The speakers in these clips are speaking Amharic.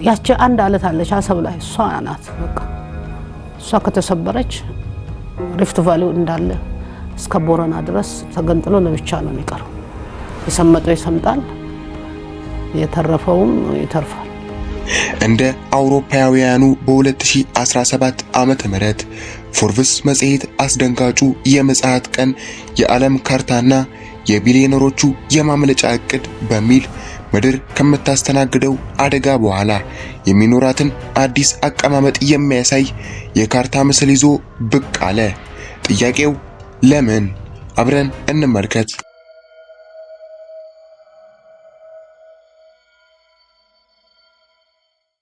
ያቺ አንድ አለት አለች አሰብ ላይ፣ እሷ ናት በቃ። እሷ ከተሰበረች Rift Valley ው እንዳለ እስከ ቦረና ድረስ ተገንጥሎ ለብቻ ነው የሚቀረው። የሰመጠው ይሰምጣል፣ የተረፈውም ይተርፋል። እንደ አውሮፓውያኑ በ2017 ዓመተ ምህረት ፎርብስ መጽሔት አስደንጋጩ የምጽአት ቀን የዓለም ካርታና የቢሊዮነሮቹ የማምለጫ እቅድ በሚል ምድር ከምታስተናግደው አደጋ በኋላ የሚኖራትን አዲስ አቀማመጥ የሚያሳይ የካርታ ምስል ይዞ ብቅ አለ። ጥያቄው ለምን? አብረን እንመልከት።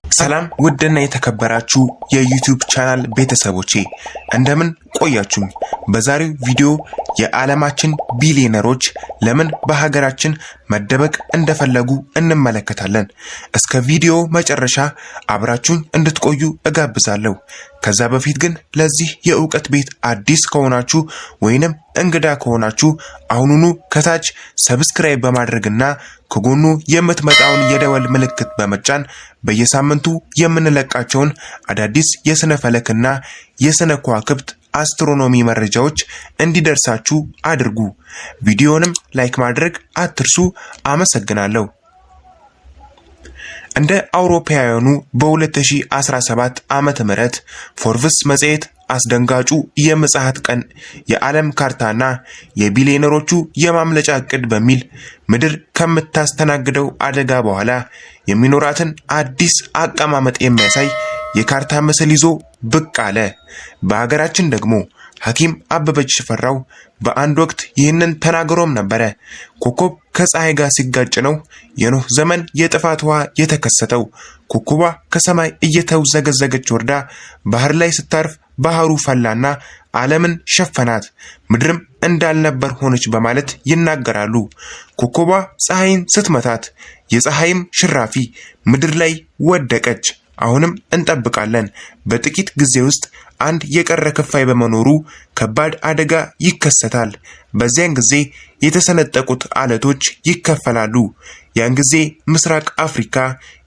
ሰላም ውድና የተከበራችሁ የ YouTube channel ቤተሰቦቼ፣ እንደምን ቆያችሁኝ? በዛሬው ቪዲዮ የዓለማችን ቢሊዮነሮች ለምን በሀገራችን መደበቅ እንደፈለጉ እንመለከታለን። እስከ ቪዲዮ መጨረሻ አብራችሁኝ እንድትቆዩ እጋብዛለሁ። ከዛ በፊት ግን ለዚህ የእውቀት ቤት አዲስ ከሆናችሁ ወይንም እንግዳ ከሆናችሁ አሁኑኑ ከታች subscribe በማድረግና ከጎኑ የምትመጣውን የደወል ምልክት በመጫን በየሳምንቱ የምንለቃቸውን አዳዲስ የስነ ፈለክና የስነ ከዋክብት astronomy መረጃዎች እንዲደርሳችሁ አድርጉ። ቪዲዮንም like ማድረግ አትርሱ። አመሰግናለሁ። እንደ አውሮፓውያኑ በ2017 ዓመተ ምህረት ፎርብስ መጽሔት አስደንጋጩ የምጽአት ቀን የዓለም ካርታና የቢሊዮነሮቹ የማምለጫ እቅድ በሚል ምድር ከምታስተናግደው አደጋ በኋላ የሚኖራትን አዲስ አቀማመጥ የሚያሳይ የካርታ ምስል ይዞ ብቅ አለ። በሀገራችን ደግሞ ሐኪም አበበች ሽፈራው በአንድ ወቅት ይህንን ተናግሮም ነበረ። ኮከብ ከፀሐይ ጋር ሲጋጭ ነው የኖህ ዘመን የጥፋት ውሃ የተከሰተው። ኮከቧ ከሰማይ እየተውዘገዘገች ወርዳ ባህር ላይ ስታርፍ ባህሩ ፈላና ዓለምን ሸፈናት፣ ምድርም እንዳልነበር ሆነች በማለት ይናገራሉ። ኮከቧ ፀሐይን ስትመታት የፀሐይም ሽራፊ ምድር ላይ ወደቀች። አሁንም እንጠብቃለን። በጥቂት ጊዜ ውስጥ አንድ የቀረ ክፋይ በመኖሩ ከባድ አደጋ ይከሰታል። በዚያን ጊዜ የተሰነጠቁት አለቶች ይከፈላሉ። ያን ጊዜ ምስራቅ አፍሪካ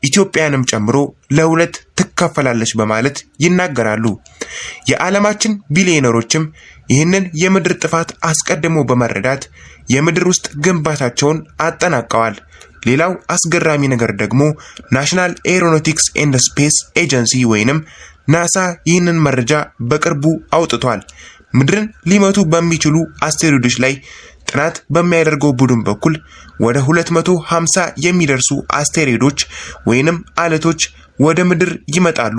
ኢትዮጵያንም ጨምሮ ለሁለት ትከፈላለች በማለት ይናገራሉ። የዓለማችን ቢሊዮነሮችም ይህንን የምድር ጥፋት አስቀድሞ በመረዳት የምድር ውስጥ ግንባታቸውን አጠናቀዋል። ሌላው አስገራሚ ነገር ደግሞ National Aeronautics and Space Agency ወይንም ናሳ ይህንን መረጃ በቅርቡ አውጥቷል። ምድርን ሊመቱ በሚችሉ አስቴሮይዶች ላይ ጥናት በሚያደርገው ቡድን በኩል ወደ 250 የሚደርሱ አስቴሮይዶች ወይንም አለቶች ወደ ምድር ይመጣሉ።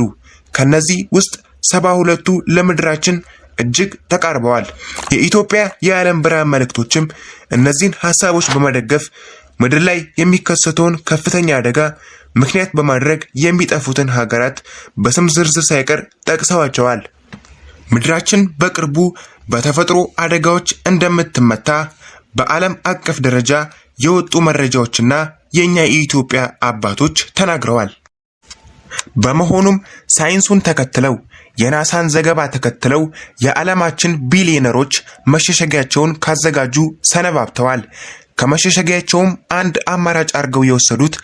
ከነዚህ ውስጥ 72ቱ ለምድራችን እጅግ ተቃርበዋል። የኢትዮጵያ የዓለም ብርሃን መልእክቶችም እነዚህን ሀሳቦች በመደገፍ ምድር ላይ የሚከሰተውን ከፍተኛ አደጋ ምክንያት በማድረግ የሚጠፉትን ሀገራት በስም ዝርዝር ሳይቀር ጠቅሰዋቸዋል። ምድራችን በቅርቡ በተፈጥሮ አደጋዎች እንደምትመታ በዓለም አቀፍ ደረጃ የወጡ መረጃዎችና የእኛ የኢትዮጵያ አባቶች ተናግረዋል። በመሆኑም ሳይንሱን ተከትለው፣ የናሳን ዘገባ ተከትለው የዓለማችን ቢሊዮነሮች መሸሸጊያቸውን ካዘጋጁ ሰነባብተዋል። ከመሸሸጊያቸውም አንድ አማራጭ አድርገው የወሰዱት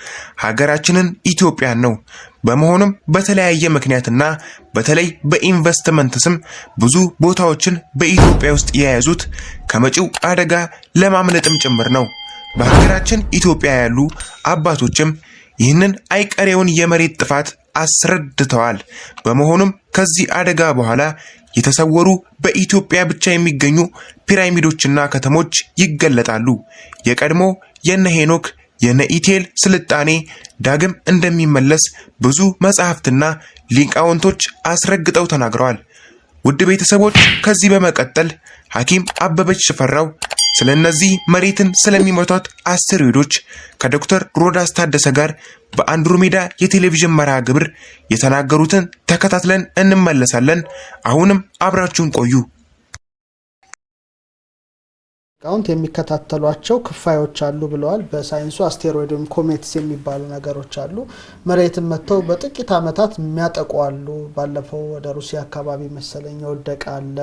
ሀገራችንን ኢትዮጵያን ነው። በመሆኑም በተለያየ ምክንያትና በተለይ በኢንቨስትመንት ስም ብዙ ቦታዎችን በኢትዮጵያ ውስጥ የያዙት ከመጪው አደጋ ለማምለጥም ጭምር ነው። በሀገራችን ኢትዮጵያ ያሉ አባቶችም ይህንን አይቀሬውን የመሬት ጥፋት አስረድተዋል። በመሆኑም ከዚህ አደጋ በኋላ የተሰወሩ በኢትዮጵያ ብቻ የሚገኙ ፒራሚዶችና ከተሞች ይገለጣሉ። የቀድሞ የነ ሄኖክ የነ ኢቴል ስልጣኔ ዳግም እንደሚመለስ ብዙ መጽሐፍትና ሊቃውንቶች አስረግጠው ተናግረዋል። ውድ ቤተሰቦች፣ ከዚህ በመቀጠል ሐኪም አበበች ሽፈራው ስለ እነዚህ መሬትን ስለሚመቷት አስቴሮይዶች ከዶክተር ሮዳስ ታደሰ ጋር በአንድሮሜዳ የቴሌቪዥን መርሃ ግብር የተናገሩትን ተከታትለን እንመለሳለን። አሁንም አብራችሁን ቆዩ። ሊቃውንት የሚከታተሏቸው ክፋዮች አሉ ብለዋል። በሳይንሱ አስቴሮይድ ወይም comets የሚባሉ ነገሮች አሉ። መሬትን መጥተው በጥቂት ዓመታት የሚያጠቁ አሉ። ባለፈው ወደ ሩሲያ አካባቢ መሰለኝ የወደቀ አለ።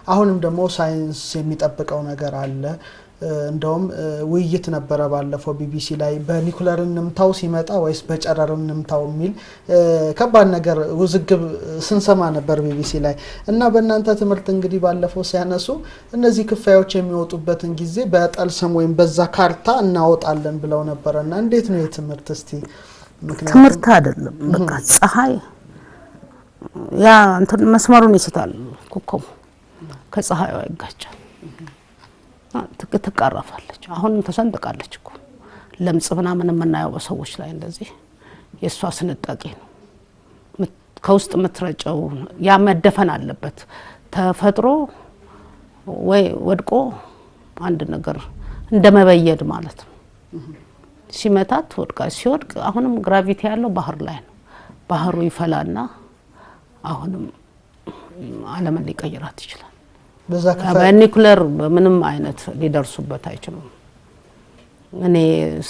አሁንም ደግሞ ሳይንስ የሚጠብቀው ነገር አለ። እንደውም ውይይት ነበረ ባለፈው ቢቢሲ ላይ፣ በኒኩለር እንምታው ሲመጣ ወይስ በጨረር እንምታው የሚል ከባድ ነገር ውዝግብ ስንሰማ ነበር ቢቢሲ ላይ። እና በእናንተ ትምህርት እንግዲህ ባለፈው ሲያነሱ እነዚህ ክፋዮች የሚወጡበትን ጊዜ በጠልሰም ወይም በዛ ካርታ እናወጣለን ብለው ነበረ። እና እንዴት ነው የትምህርት እስቲ? ትምህርት አይደለም፣ በቃ ፀሐይ ያ እንትን መስመሩን ይስታል፣ ኮከቡ ከፀሐይዋ ይጋጫል፣ ትቃረፋለች። አሁንም ተሰንጥቃለች እኮ፣ ለምጽ ምናምን የምናየው በሰዎች ላይ እንደዚህ የእሷ ስንጣቂ ነው። ከውስጥ የምትረጨው ያ መደፈን አለበት። ተፈጥሮ ወይ ወድቆ አንድ ነገር እንደ መበየድ ማለት ነው። ሲመታት ወድቃ ሲወድቅ አሁንም gravity ያለው ባህር ላይ ነው። ባህሩ ይፈላና አሁንም ዓለምን ሊቀይራት ይችላል። በዛ በኒኩለር በምንም አይነት ሊደርሱበት አይችሉም። እኔ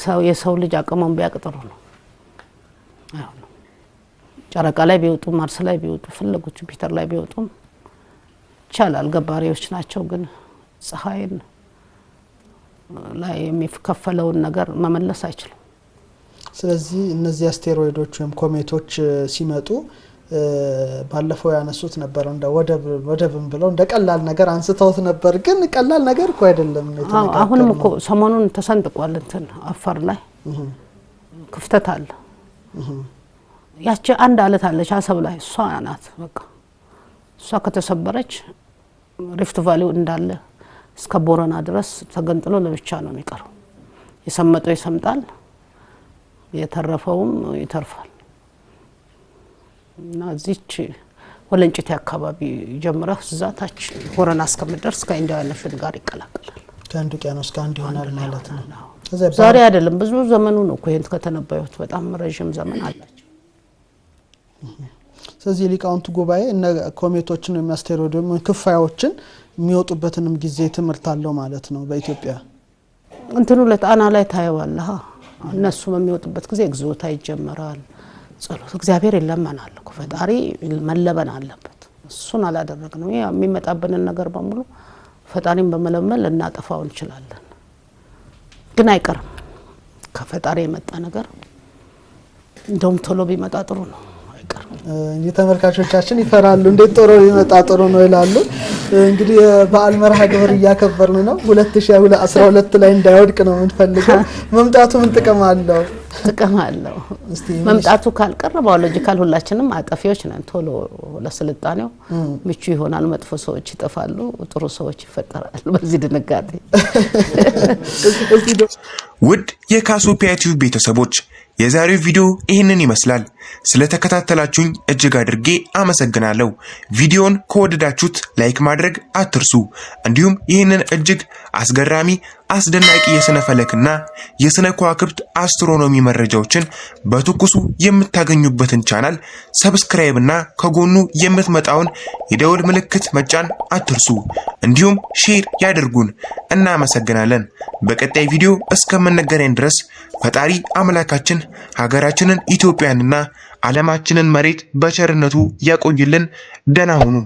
ሰው የሰው ልጅ አቅሙን ቢያቅ ጥሩ ነው። አይሆንም። ጨረቃ ላይ ቢወጡ፣ ማርስ ላይ ቢወጡ፣ ፈለጉ ጁፒተር ላይ ቢወጡም ይቻላል። ገባሪዎች ናቸው። ግን ፀሐይን ላይ የሚከፈለውን ነገር መመለስ አይችሉም። ስለዚህ እነዚህ አስቴሮይዶች ወይም ኮሜቶች ሲመጡ ባለፈው ያነሱት ነበር፣ እንደ ወደብም ብለው እንደ ቀላል ነገር አንስተውት ነበር። ግን ቀላል ነገር እኮ አይደለም። አሁንም እኮ ሰሞኑን ተሰንጥቋል። እንትን አፋር ላይ ክፍተት አለ። ያቺ አንድ አለት አለች አሰብ ላይ፣ እሷ ናት በቃ። እሷ ከተሰበረች Rift Valley ው እንዳለ እስከ ቦረና ድረስ ተገንጥሎ ለብቻ ነው የሚቀረው። የሰመጠው ይሰምጣል፣ የተረፈውም ይተርፋል። እና እዚች ወለንጭቴ አካባቢ ጀምረህ እዛ ታች ቦረና እስከምደርስ ከ Indian Ocean ጋር ይቀላቀላል። ከህንድ ውቅያኖስ ጋር አንድ ይሆናል ማለት ነው። ዛሬ አይደለም፣ ብዙ ዘመኑ ነው እኮ ይሄን ከተነበዩት፣ በጣም ረዥም ዘመን አላቸው። ስለዚህ የሊቃውንቱ ጉባኤ እነ ኮሜቶችን ወይም አስቴሮይድ ወይም ክፋዮችን የሚወጡበትንም ጊዜ ትምህርት አለው ማለት ነው። በኢትዮጵያ እንትኑ ለጣና ላይ ታየዋለህ። እነሱ በሚወጡበት ጊዜ እግዚኦታ ይጀመራል። ጸሎት እግዚአብሔር ይለመናል እኮ፣ ፈጣሪ መለመን አለበት። እሱን አላደረግንም። ይሄ የሚመጣብንን ነገር በሙሉ ፈጣሪን በመለመን ልናጠፋው እንችላለን፣ ግን አይቀርም። ከፈጣሪ የመጣ ነገር እንደውም ቶሎ ቢመጣ ጥሩ ነው። አይቀርም። እንግዲህ ተመልካቾቻችን ይፈራሉ። እንዴት ጦሮ ቢመጣ ጥሩ ነው ይላሉ። እንግዲህ የበዓል መርሃ ግብር እያከበርን ነው። 2012 ላይ እንዳይወድቅ ነው የምንፈልገው። መምጣቱ ምን ጥቅም አለው? ጥቅም አለው። መምጣቱ ካልቀረ biological ሁላችንም አጠፊዎች ነን። ቶሎ ለስልጣኔው ምቹ ይሆናል። መጥፎ ሰዎች ይጠፋሉ፣ ጥሩ ሰዎች ይፈጠራሉ። በዚህ ድንጋጤ ውድ የካሶፒያ ቲዩብ ቤተሰቦች፣ የዛሬው ቪዲዮ ይህንን ይመስላል። ስለተከታተላችሁኝ እጅግ አድርጌ አመሰግናለሁ። ቪዲዮን ከወደዳችሁት like ማድረግ አትርሱ። እንዲሁም ይህንን እጅግ አስገራሚ፣ አስደናቂ የስነ ፈለክና የስነ ከዋክብት astronomy መረጃዎችን በትኩሱ የምታገኙበትን channel subscribe እና ከጎኑ የምትመጣውን የደወል ምልክት መጫን አትርሱ። እንዲሁም share ያድርጉን። እናመሰግናለን። በቀጣይ ቪዲዮ እስከምንገናኝ ድረስ ፈጣሪ አምላካችን ሀገራችንን ኢትዮጵያንና ዓለማችንን መሬት በቸርነቱ ያቆይልን። ደህና ሁኑ።